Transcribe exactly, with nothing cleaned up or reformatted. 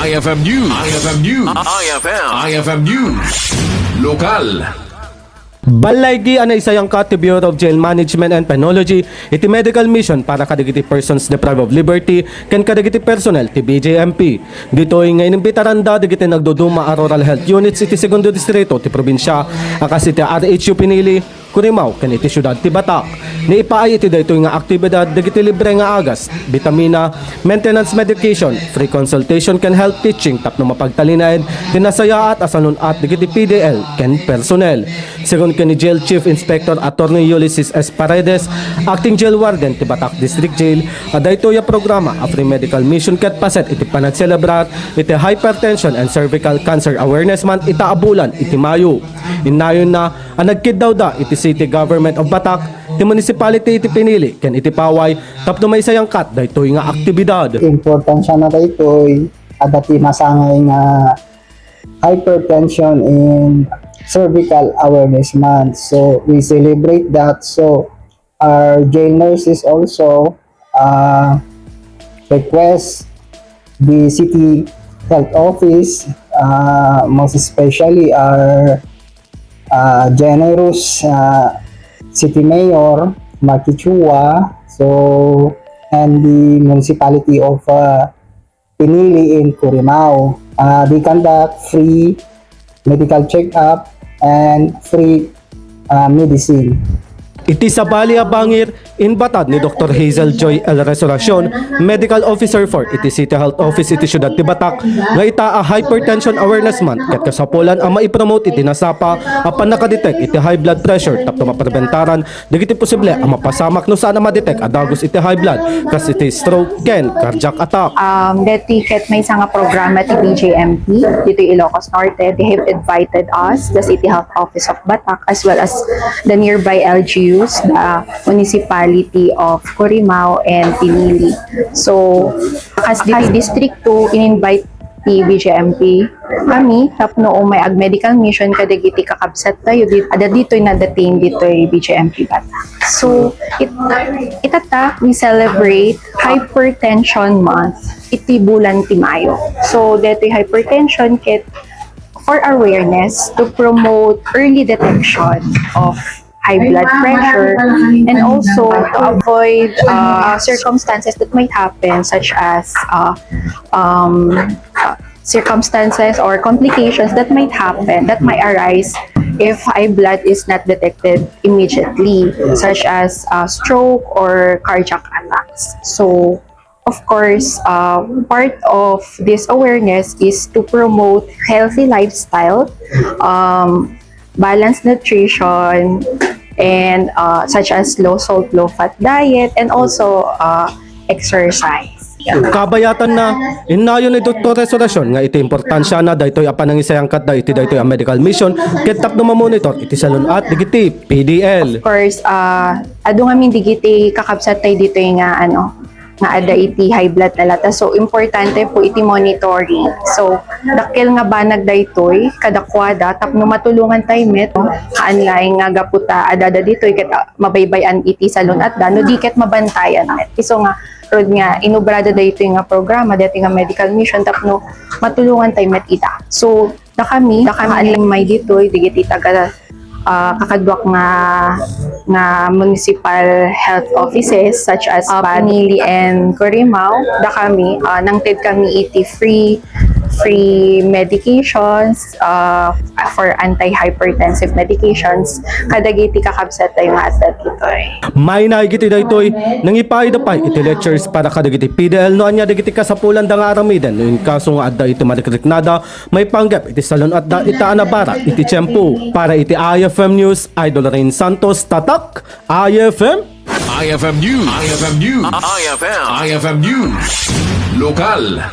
I F M News. I F M News. I F M. I F M News. Lokal. Ballaygi a naisayangkat ti Bureau of Jail Management and Penology iti medical mission para kadagiti persons deprived of liberty ken kadagiti personnel ti B J M P. Ditoy nga inimbitaranda dagiti nagduduma a rural health units iti Segundo Distrito ti probinsia a kas iti R H U Pinili, Curimao ken iti siudad ti Batac. Naipaay iti daytoy nga aktibidad dagiti libre nga agas, bitamina, maintenance medication, free consultation ken health teaching tapno mapagtalinaed ti nasayaat a salun-at dagiti P D L ken personnel. Segun ken ni Jail Chief Inspector Attorney Ulysses S. Paredes, Acting Jail Warden ti Batac District Jail, a daytoy a programa a free medical mission ket paset iti panagselebrar iti Hypertension and Cervical Cancer Awareness Month ita a bulan iti Mayo. Innayonna a nagkiddawda iti City Government of Batac, ti Municipality iti Pinili ken iti Paway tapno maisayangkat daytoy nga aktibidad. Importansya na daytoy, adda ti masangay nga hypertension and cervical awareness month. So, we celebrate that. So, our jail nurses also, uh, request the city health office, uh, most especially our, uh, generous, uh, city mayor, Marky Chua, so, and the municipality of, uh, Pinili in Curimao. Uh, they conduct free medical check-up and free, uh, medicine. Iti sabali a bangir, inbatad ni Doktor Hazel Joy L. Resurreccion, Medical Officer four iti City Health Office iti Siudad ti Batac, nga ita a Hypertension Awareness Month ket kasapulan a maipromote iti nasapa a pannakadetect iti high blood pressure tapno mapreventaran dagiti posible a mapasamak no saan a madetect a dagus iti high blood, kas iti stroke ken cardiac attack. Um, deti ket maysa nga programa ti B J M P ditoy Ilocos Norte. They have invited us, the City Health Office of Batac, as well as the nearby L G Us, the Municipality of Curimao and Pinili. So, as diti distrito, in-invite ti B J M P kami tapno umay ag-medical mission kadagiti kakabsat tayo di, ada ditoy nadating ditoy B J M P Batac. So, it, itata, we celebrate Hypertension Month iti bulan ti Mayo. So, detoy hypertension ket for awareness to promote early detection of high blood pressure and also to avoid, uh, circumstances that might happen, such as, uh, um, uh, circumstances or complications that might happen, that might arise if high blood is not detected immediately, such as, uh, stroke or cardiac attacks. So, of course, uh, part of this awareness is to promote healthy lifestyle, um, balanced nutrition, and, uh, such as low salt, low fat diet, and also, uh, exercise. Kabayatanna, innayon ni Doktor Resurreccion nga iti importansiana daytoy a panangisayangkatda iti daytoy a medical mission ket tapno mamonitor iti salun-at dagiti P D L. Of course, uh, adu ngamin dagiti kakabsat tayo ditoy nga, ano, nga adda iti high blood na lata. So, importante po iti monitoring. So, dakkel nga banag daytoy kadakuada tapno matulongan tayo met, no? Haan laeng nga gapu ta adda ditoy ket, ah, mabaybay-an iti salun-atda, no di ket mabantayan met. Isu nga, rod nga, inubrada daytoy nga programa, daytoy nga medical mission tapno matulongan tayo met ita. So, dakami, dakami may ditoy, dagiti taga, ah, kakaduak nga, nga municipal health offices such as, ah, Pinili and Curimao, dakami, ah, nangted kami iti free, free medications, ah, for antihypertensive medications kadagiti kakabsat tayo nga adda ditoy. Mainaig iti daytoy, nangipaayda pay iti lectures para kadagiti P D L no ania dagiti kasapulanda nga aramiden no in kaso nga adda iti marikriknada maipanggep iti salun-atda ita a nabara iti tiempo. Para iti I F M News, Idol Rain Santos, Tatak, I F M. I F M News. I F M News. I F M. I F M News. Lokal.